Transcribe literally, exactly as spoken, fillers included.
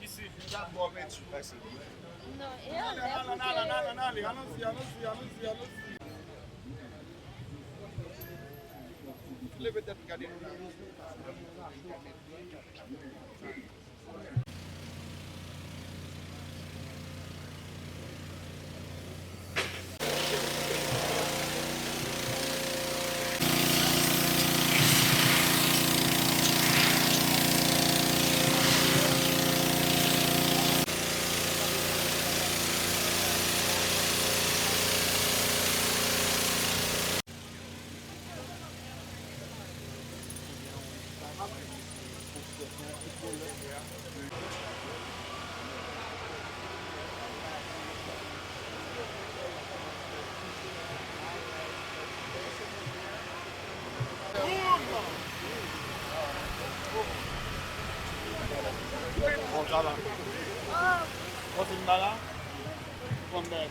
Isi, y ap bò penti. Non, e anlè pou ke... Allons-y, allons-y, allons-y, allons-y. Leve tèt, gade. Bon, sa va. Bon, se m pa la. Bon, m pa la.